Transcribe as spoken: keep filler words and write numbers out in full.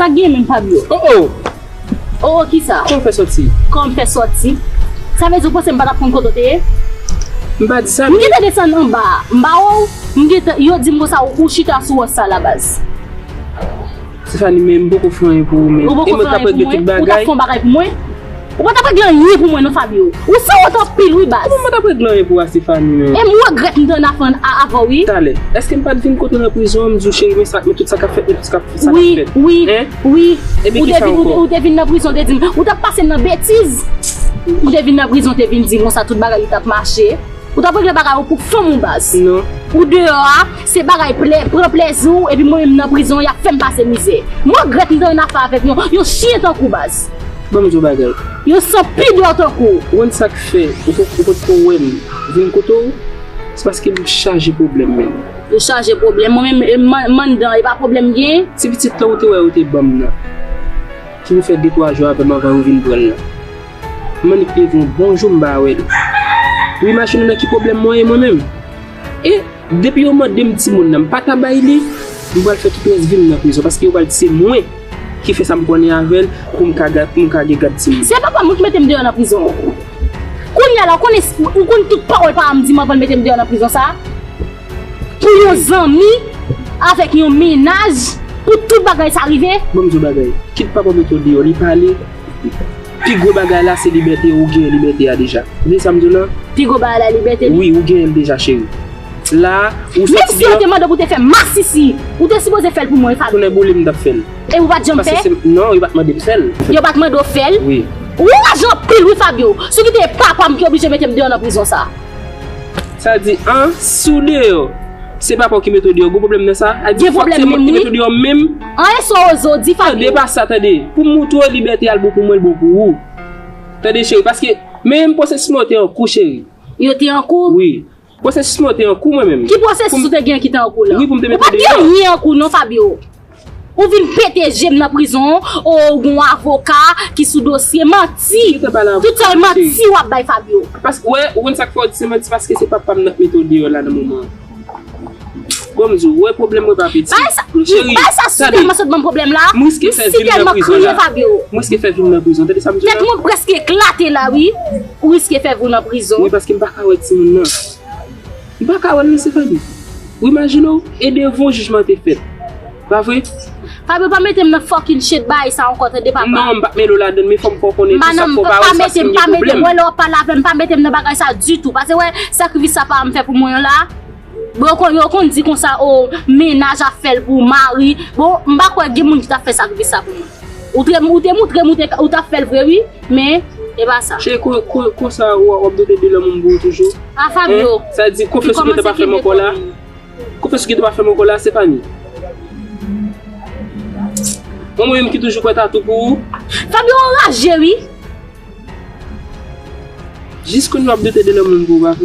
Sa gen menm Fabio. Oh oh! Oh oh, kisa? Kòman w fè sòti? Kòman m fè sòti? Sa vle di ou panse m pa t ap konn kote w te ye? M pa di sa, men m gentan desann anba a. M pa wè w, m gentan, yo di m konsa ou, ou chita sou wòch sa la baz. Stéphanie, men m poko fè anyen pou ou, men. Ou poko fè anyen pou mwen? Ou t ap fè yon bagay pou mwen? Ou pa t ap regle anyen pou mwen non, Fabio. Ou sanwont anpil wi baz. Kòman m pa t ap regle anyen pou ou a, Stéphanie, men? E m regrèt m t annafè avè w wi. Talè, èske m pa t vin kote w nan prizon an, m di w cheri, men sa, men tout sa k ap fèt, men tout sa k ap fèt? Wi, wi, wi. Ou te vin, ou te vin nan prizon, te di m, ou t ap pase m nan betiz. Ou te vin nan prizon, te vin di m konsa tout bagay li t ap mache. Ou t ap regle bagay ou pou fanm ou baz. Non. Ou deyò a, se bagay plè, pran plèzi w, epi mwen menm nan prizon, y ap fè m pase mizè. M regrèt m t annafè avèk yon, yon chen tankou w baz. Ban m di w bagay. Yon san pidè tankou w. Ou konn sa k fè ou pot, ou potko wè m vin kote w? Se paske m chaje pwoblèm menm. Ou chaje pwoblèm. Mwen menm, e, m, m anndan, e pa pwoblèm m genyen? Ti pitit la ou te wè ou te ban m nan, ki pou fè de twa jou avè m anvan ou vin pran l lan. M annik leve yon bon jou m pa wè l. Ou imajine w nan ki pwoblèm mwen ye mwen menm? E depi yo mande m timoun nan, m pa ta bay li, m pral fè tout rès vi m nan prizon, paske yo pral di se mwen ki fè sa m konnen avè l pou m ka ga-, pou m ka gen gad timoun. Se papa m wi ki mete m deyò nan prizon. Kounye a la, ou konn, ou konn tout pawòl papa m di m anvan l mete m deyò nan prizon sa? Pou yon zanmi avèk yon mennaj, pou tout bagay sa rive? Ban m di w bagay. Kit papa mete w deyò, li pale. Pi gwo bagay la, se libète, ou genyen libète a deja. Ou tande sa m di w lan? Pi gwo bagay la, libète li? Wi, ou genyen l deja, cheri. La, ou soti deyò. Menm si yo te mande w pou te fè masisi, ou te sipoze fè l pou mwen, Fabio. Tounen boule m t ap fè l. E ou pa t janm fè? Paske se, non, yo pa t mande m fè l. Yo pa t mande w fè l? Wi. Ou raje anpil wi, Fabio. Si w kite papa m ki oblije mete m deyò nan prizon sa. Sa di, an, si w deyò, se papa w ki mete w deyò, gwo pwoblèm nan sa? A di, fòk se mwen ki mete w deyò menm? An, e sa w oze w di, Fabio? Tande pa sa, tande. Pou m moutre w libète a l bon pou mwen, l bon pou ou. Tande, cheri, paske menm pwosesis mwen yo te an kou, cheri. Yo te an kou? Wi. Pwosesis mwen yo te an kou, mwen menm. Ki pwosesis ou te gen ki te an kou la? Wi, pou m te mete w deyò. Ou pa t gen anyen an kou, non, Fabio. Ou vin pete je m nan prizon, o, ou gon avoka ki sou dosye, manti. Tout sa manti w ap bay Fabio. Paske, wè, ou konn sa k fè w di se manti, paske se papa m nan k mete w deyò la nan moman an. Bon, m di w, wè pwoblèm mwen pa piti. Cheri, tande. Bay sa sou tèlman sot ban m pwoblèm la. M riske fè vi m nan prizon la. M riske fè vi m nan prizon. Tande sa m di w la? Tèt mwen prèske eklate la, wi. Ou riske fè vi w nan prizon. Wi, paske m pa ka wè timoun nan. M pa ka wè l non, Stéphanie. Ou imajine w, e devan w jijman te fèt. Pa vre? Fabio, pa mete m nan fucking shit bagay sa ankò, tande papa. Non, m p ap mele w ladann, men fò m fè w konnen tou sa k fè w pa wè l, se paske m gen pwoblèm. Wè lè w ap pale avè m, pa mete m nan bagay sa ditou. Paske wè, sakrifis sa papa m fè pou mwen an la. Bon, yo konn, yo konn di konsa, o, mennaj ap fè l pou mari. Bon, m pa kwè gen moun ki t ap fè sakrifis sa pou mwen. Ou te, ou te moutre m ou te, ou t ap fè l vre, wi. Men, e pa sa. Cheri, kon, kon, konsa w, w ap dote de lanmou m pou ou toujou? A Fabio. Hein? Sa di konfyans ou gentan pa fè m ankò la? Konfyans ou gentan pa fè m ankò la, Stéphanie? Mwen, mwen menm ki toujou pwèt a tou pou ou? Fabio anraje, wi. Jis kounye a w ap dote de lanmou m pou ou, pa vre?